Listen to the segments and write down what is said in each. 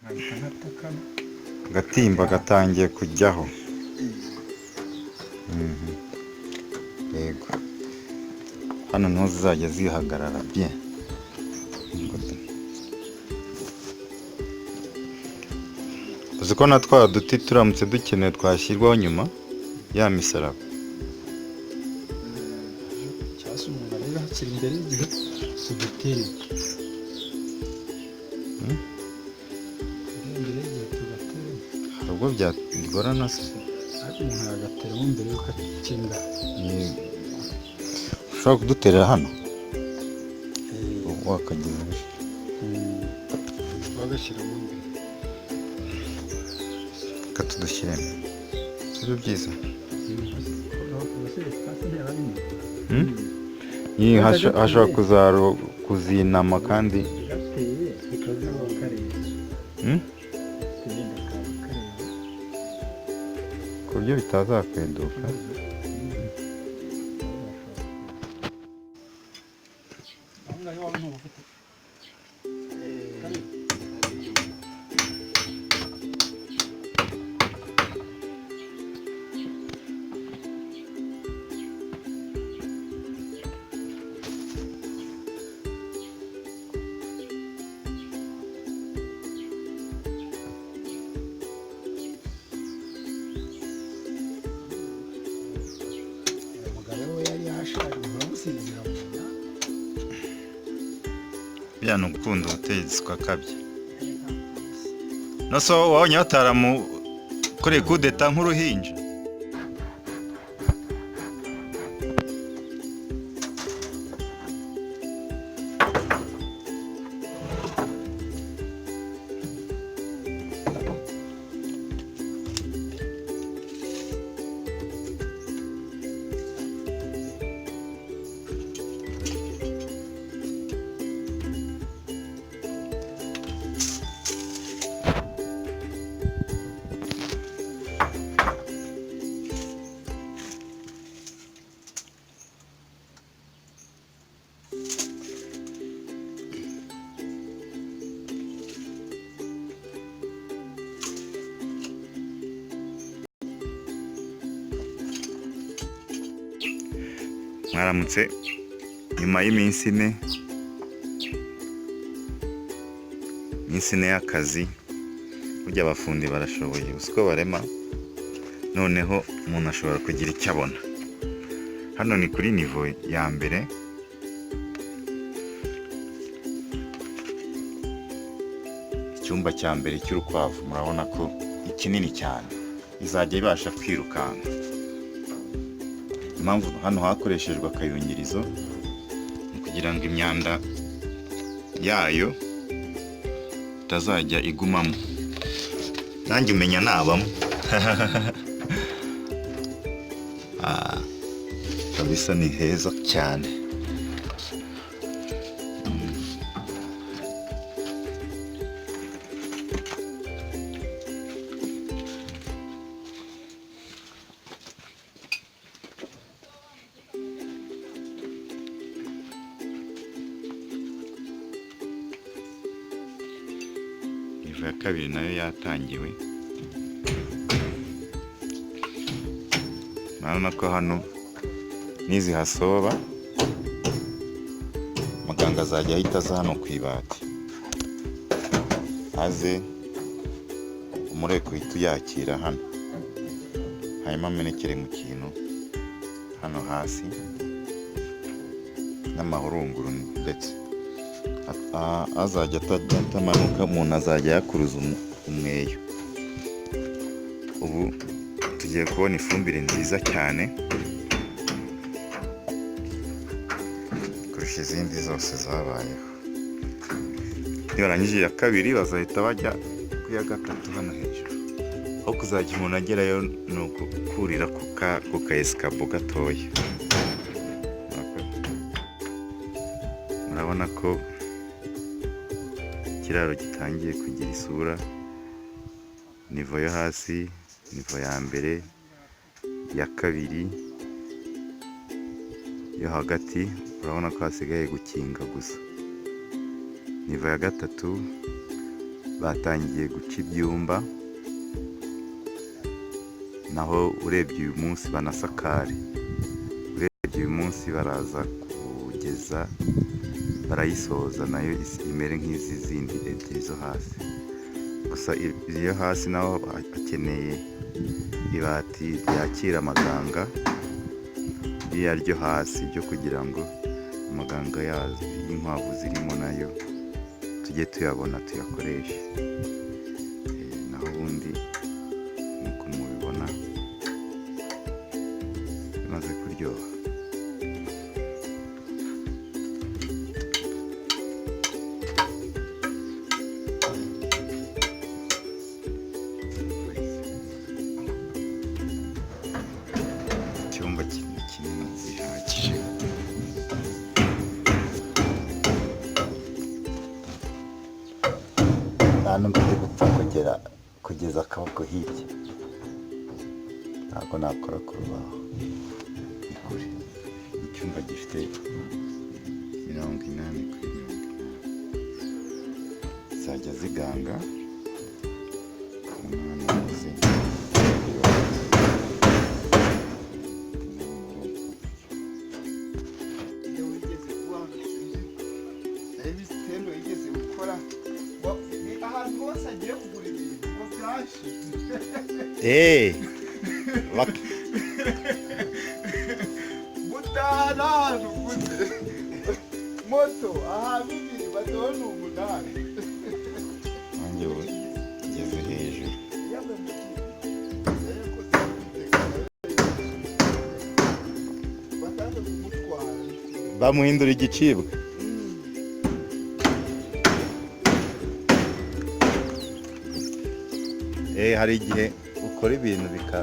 Nkahita nkatakana. Agatimba gatangiye kujyaho. Yego, hano niho zizajya zihagarara bien. Uzi ko na twa duti turamutse dukeneye twashyirwaho nyuma ya misaraba. Cyangwa se umuntu arebe hakiri imbere y'igihe tudutere. Imbere y'igihe tugatere. Hari ubwo byagorana se? Ariko umuntu yagateramo mbere y'uko akinga. Ushobora kuduterera hano wakagize. Bagashyiramo imbere. Reka tudushyiremo, sibyo byiza? Hashobora kuzinama kandi. Gateye bikazaba kareba. Hmm? Gateye kakaba kareba. Ku buryo bitazakweduka. Aho ngaho iwawe ntuba ufite kariya. Umugabo we yari yashaje muramusinzira mu nda. Biriya ni ugukunda ubutegetsi ukakabya. No so wabonye bataramukoreye kudeta nk'uruhinja. Mwaramutse. Nyuma y'iminsi 4, iminsi 4 y'akazi, burya abafundi barashoboye, uzi ko barema, noneho umuntu ashobora kugira icyo abona. Hano ni kuri niveau ya mbere. Icyumba cya mbere cy'urukwavu murabona ko ikinini cyane, izajya ibasha kwirukanka. Impamvu hano hakoreshejwe akayungirizo ni ukugira ngo imyanda yayo itazajya igumamo. Nanjye umenya nabamo. Kabisa ni heza cyane. Niveau ya kabiri nayo yatangiwe. Murabona ko hano nizihasoba muganga azajya ahita aza hano ku ibati, aze umureko uhita uyakira hano, hanyuma amenekere mu kintu hano hasi n'amahurunguru, ndetse azajya atamanuka, umuntu azajya yakuruza umweyo. Ubu tugiye kubona ifumbire nziza cyane kurusha izindi zose zabayeho. Nibarangije iya kabiri bazahita bajya ku ya gatatu hano hejuru. Aho kuzajya umuntu agerayo ni ugukurira ku ka escabeau gatoya. Murabona ko ikiraro gitangiye kugira isura, niveau yo hasi, niveau ya mbere, iya kabiri, yo hagati, urabona ko hasigaye gukinga gusa. Niveau ya gatatu Batangiye guca ibyumba, naho urebye uyu munsi banasakare. Urebye uyu munsi baraza kugeza barayisoza, nayo imere nk'izi zindi ebyiri zo hasi. Gusa iyo hasi naho hakeneye ibati ryakira amaganga, ririya ryo hasi ryo kugira ngo amaganga y'inkwavu zirimo nayo tujye tuyabona, tuyakoreshe. Naho ubundi nk'uko mubibona bimaze kuryoha. Icyumba kinini kinini gihagije. Nta nubwo ndi gupfa kugera kugeza akaboko hirya, ntabwo nakora ku rubaho, ni kure. Icyumba gifite 80 kuri 80, zajya ziganga umwana muzi. Iyo wigeze kuba hano, sinzi nayo ibitendo yigeze gukora ni ahantu hose agiye kugura ibintu ngo byashize. Gutaha n'ahantu uguze moto aha bibiri badoha ni umunani. Nanjye ubu ngeze hejuru. Yewe, yakoze bataje kumutwara. Bamuhindura igicibwa. Hari igihe ukora ibintu bika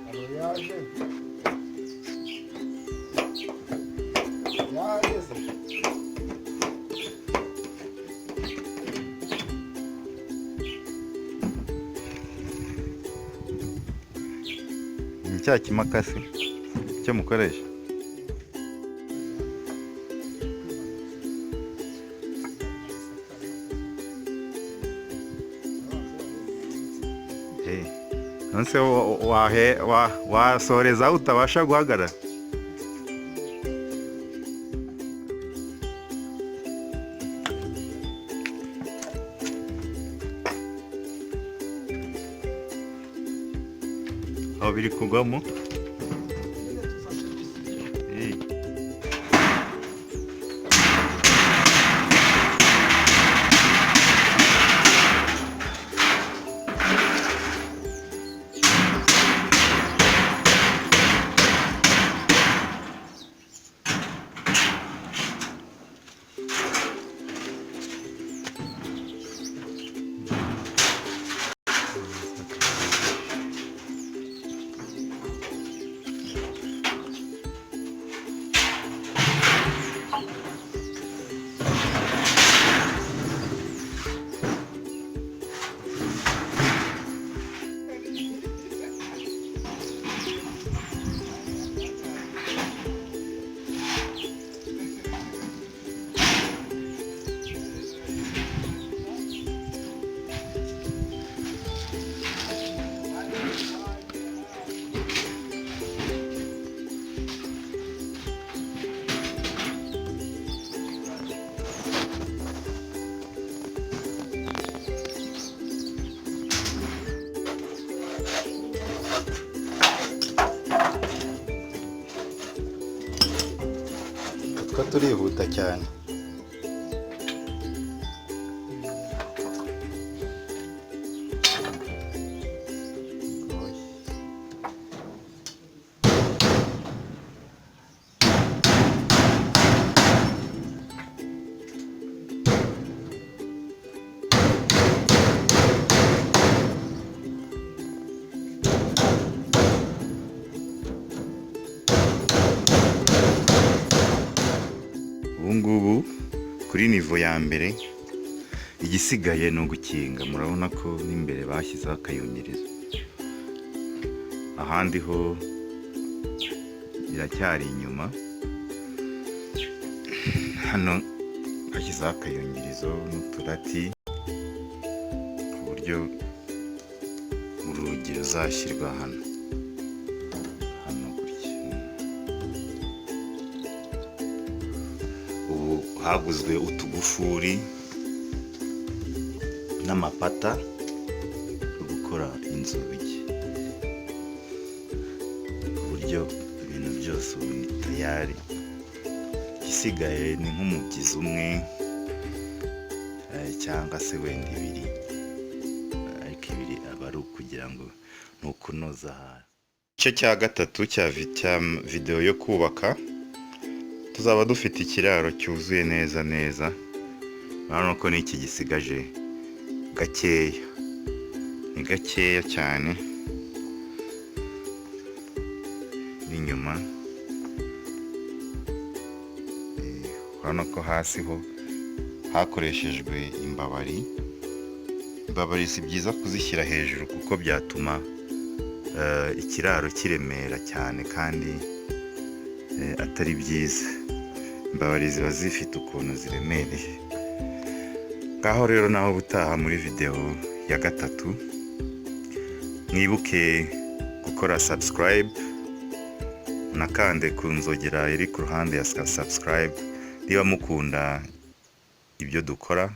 Abo yaje yageze. Ni cya kimakasi cyo mukoresha. Nonse wasoreza aho utabasha guhagarara. Aho biri kugwamo. Two turihuta cyane. Ubu ngubu kuri niveau ya mbere. Igisigaye ni ugukinga. Murabona ko n'imbere bashyizeho akayungirizo, ahandi ho biracyari inyuma. Hano bashyizeho akayungirizo n'uturati ku buryo urugi ruzashyirwa hano hano gutya. Ubu haguzwe utugufuri n'amapata yo gukora inzugi, ku buryo ibintu byose ubu ni tayari. Igisigaye ni nk'umubyizi umwe cyangwa se wenda ibiri, ariko ibiri aba ari ukugira ngo ni ukunoza ahantu. Igice cya gatatu cya videwo yo kubaka, tuzaba dufite ikiraro cyuzuye neza neza. Urabona ko n'iki gisigaje gakeya, ni gakeya cyane. N'inyuma urabona ko hasi ho hakoreshejwe imbabari. Imbabari si byiza kuzishyira hejuru kuko byatuma ikiraro kiremera cyane kandi atari byiza. Imbabari ziba zifite ukuntu ziremereye. Ngaho rero, naho ubutaha muri videwo ya gatatu. Mwibuke gukora subscribe, unakande ku nzogera iri ku ruhande ya subscribe niba mukunda ibyo dukora.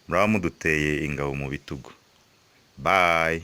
Muraba muduteye ingabo mu bitugu. Bye.